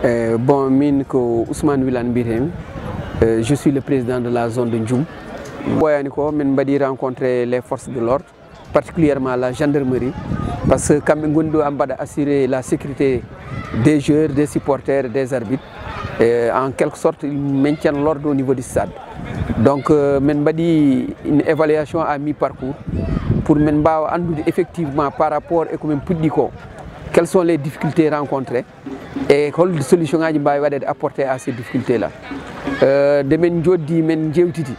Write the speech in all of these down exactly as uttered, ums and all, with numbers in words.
Eh, bon, min ko Ousmane Wilane mbiyetee mi. Eh, je suis le président de la zone de Ndioum. Ɓooyaani ko min mbaɗi rencontré les forces de l'ordre, particulièrement la gendarmerie, parce que kamɓe ngoni ɗo haa mbaɗa assurer la sécurité des joueurs, des supporters, des arbitres. Et en quelque sorte, ils maintiennent l'ordre au niveau du stade. Donc, euh, min mbaɗi une évaluation à mi-parcours pour min mbaawa anndude effectivement par rapport e ko min puɗɗi ko, quelles sont les difficultés rencontrées et hol solution ngaji mbaawi waɗeede apporté à ces difficultés là. Euh, nde min njooɗdi, min njeewtidi,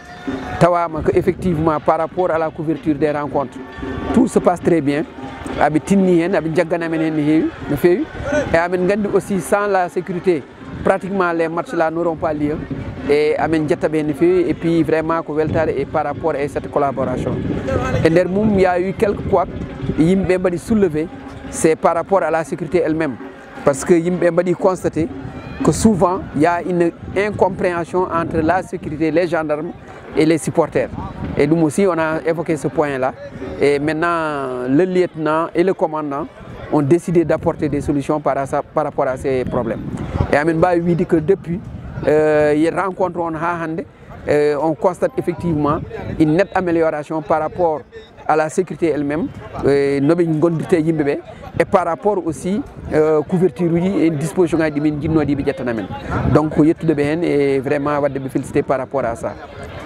tawaama que effectivement par rapport à la couverture des rencontres, tout se passe très bien. Aɓe tinni heen, aɓe njaggana amen heen no heewi, no feewi. Et amin nganndi aussi, sans la sécurité, pratiquement les matchs là n'auront pas lieu. Et amin njetta ɓe heen no feewi. Et puis vraiment ko weltaare e par rapport à cette collaboration. E nder mum, il y a eu quelques couacs, yimɓe mbaɗi soulever, c'est par rapport à la sécurité elle-même. Parce que yimɓe mbaɗi constaté que souvent, il y a une incompréhension entre la sécurité, les gendarmes et les supporters. Et nous aussi, on a évoqué ce point-là. Et maintenant, le lieutenant et le commandant ont décidé d'apporter des solutions par, à ça- par rapport à ces problèmes. Et amin mbaawi wiide que depuis, euh, ye rencontre on haa hannde, euh, on constate effectivement une nette amélioration par rapport à la sécurité elle-même, euh, no ɓe ngondirta e yimɓe ɓe, et par rapport aussi, euh, couverture uji e disposition ngaji ɗi min njinnoo ɗi ɓe ƴettana men. Donc ko yettude ɓe heen e vraiment waɗde ɓe félicité par rapport à ça.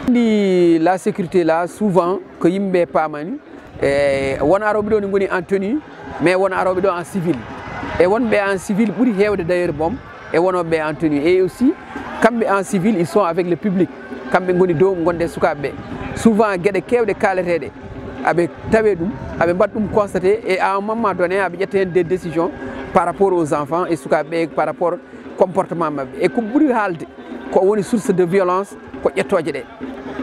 Ndi la sécurité là, souvent ko yimɓe paamani, e won arooɓe ɗo ne ngoni en tenue, mais won arooɓe ɗo en civil. E wonɓe en civil ɓuri heewde d'ailleurs boom e wonooɓe en tenue. Et aussi, kamɓe en civil, ils sont avec le public. Kamɓe ngoni dow gonde sukaaɓe ɓe. Souvent, geɗe keewɗe kaaleteeɗe, aɓe tawe ɗum, aɓe mbaɗa ɗum constaté, et à un moment donné, aɓe ƴetta heen des décisions par rapport aux enfants et sukaaɓe ɓe, par rapport comportement maɓɓe. E ko ɓuri haalde, ko woni source de violence, ko ƴettooje ɗe.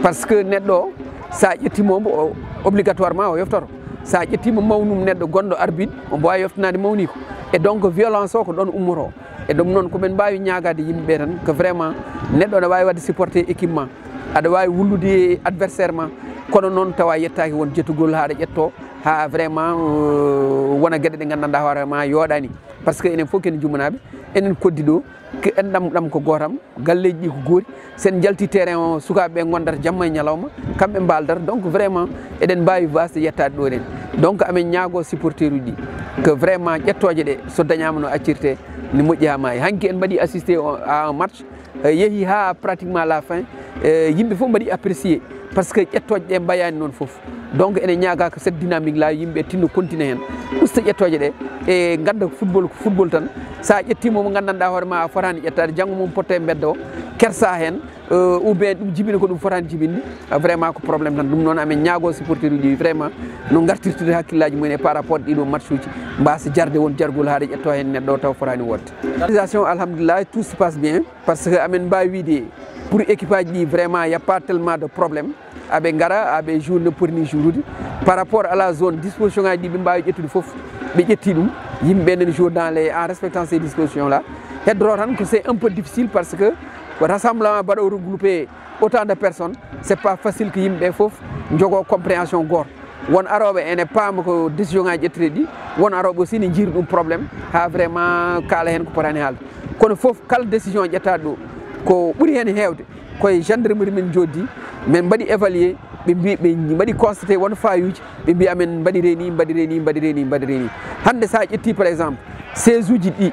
Parce que neɗɗo, sa ƴetti mo, o, obligatoirement o yoftoto. Sa ƴetti mo mawnum neɗɗo gonɗo arbitre, o mbaawa yoftanaade mawniiko. Et donc, violence o ko ɗon ummoto. E ɗum noon, ko min mbaawi ñaagaade yimɓe ɓe tan, que vraiment, neɗɗo ne waawi waɗde supporter équipe ma, aɗa waawi wullude adversaire ma, kono noon tawa yettaaki won jetugol haa ɗe ƴetto, haa vraiment, euh, wona geɗe ɗe nganndanɗaa hoore ma yooɗaani. Parce que enen fof ken jumanaaɓe, enen koddi ɗo, ke enɗam ɗam ko gootam, galleeji ɗi ko goori. Sen njalti terrain o, sukaaɓe ɓe ngondata jamma e ñalawma, kamɓe mbaaldata. Donc vraiment, eɗen mbaawi waasde yettaade ɗo ɗen. Donc amen ñaago supporter uji ɗi, que vraiment ƴettooje ɗe, so dañaama no accirte, ne moƴƴi haa maayi. Hanki en mbaɗi assisté o- à un match, eh, yehi haa pratiquement la fin, eh, yimɓe fof mbaɗi apprécié, parce que ƴettooje ɗe mbayaani noon fof. Donc ene ñaaga ko cette dynamique là, yimɓe tinno continue heen, usta ƴettooje ɗe, e ngannda football ko football tan. Sa ƴettiima mo nganndanɗaa hoore ma a fotaani ƴettaade, janngo mum potte e mbedda o, kersa heen, euh, ou bien ɗum jibina ko ɗum fotaani jibinde, ah, vraiment ko problème tan. Ɗum noon amen ñaago supporter uji ɗi vraiment no ngartirtude hakkillaaji mumen e par rapport ɗiɗo match uji, mbaasa jarde won jargol haa ɗe ƴetto heen neɗɗo taw fotaani woodde. Organisation, alhamdulillah, tout se passe bien, parce que amen mbaawi wiide pour équipe aji ɗi vraiment y a pas tellement de problème. Aɓe ngara, aɓe jour no poti ni jourude. Par rapport à la zone, disposition ngaji ɗi ɓe mbaawi ƴettude fof, ɓe ƴetti ɗum. Yimɓe ɓe nani jour dans les, en respectant ces dispositions là. Heddoro tan ko c'est un peu difficile parce que ko rassemblement mbaɗo regrouper autant de personnes, c'est pas facile que yimɓe ɓe fof njogo compréhension gooto. Won arooɓe ene paama ko décision ngaji ƴetteteeɗi ɗi, won arooɓe aussi ne njiiri ɗum problème, haa vraiment kaala heen ko potaani haalde. Kono fof kala décision ƴettaaɗo ɗo, ko ɓuri heen heewde, koye gendarmerie min njooɗdi, min mbaɗi évaluer, ɓe mbi, ɓe mbaɗi constaté won fayuuji, ɓe mbi amen mbaɗiree ni, mbaɗiree ni, mbaɗiree ni, mbaɗiree ni. Hannde sa ƴetti par exemple seize uji ɗi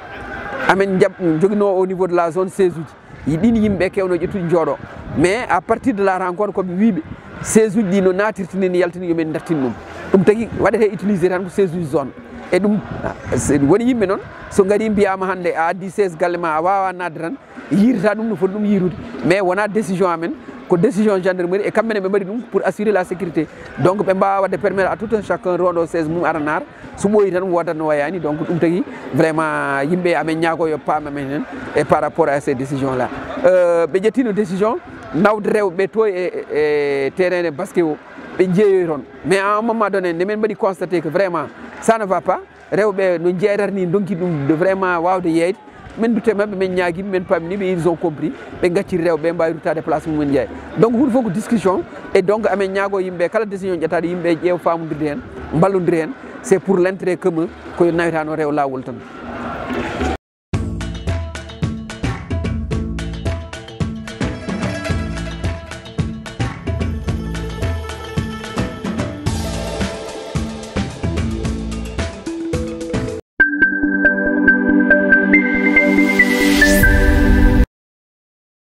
amen njaɓ-, njoginoo au niveau de la zone seize uji, yi ɗin yimɓe kewno ƴettude njooɗo. Mais à partir de la rencontre ko ɓe wiiɓe seize uji ɗi no naatirtini ni yaltini yo min ndartin ɗum. Ɗum tagi waɗete utiliser tan ko seize uji zone. E ɗum, ah, se-, woni yimɓe noon, so ngari mbiyaama hannde a addi seize galle ma, a waawa naatde tan, yiirta ɗum no foti ɗum yiirude. Mais wona décision amen, ko décision gendarmerie, e kamɓe ne ɓe mbaɗi ɗum pour assurer la sécurité. Donc ɓe mbaawa waɗde permettre à tout un chacun rondo seize mum ara naar, so ɓooyi tan woodat no wayaani. Donc ɗum tagi vraiment yimɓe amen ñaago yo paam amen heen e par rapport à ces décisions là. Euh, ɓe ƴettino décision nawde rewɓe to e, e terrain de basket o, ɓe jeeyoy toon. Mais à un moment donné, nde min mbaɗi constaté que vraiment ça ne va pas, rewɓe no njeeyrata ni, ndonki ɗum de vraiment waawde yeeyde. Min dutte maɓɓe, min ñaagi, min pamini ɓe, ils ont compris. Ɓe ngacciri rewɓe ɓe, mbaawi ruttaade place mum, min njeeya. Donc huunde fof ko discussion. Et donc amin ñaago yimɓe, kala décision ƴettaaɗo, yimɓe ƴeewa faamondirde heen, mballondira heen. C'est pour l'intérêt commun, ko yo nawetano rewa laawol tan.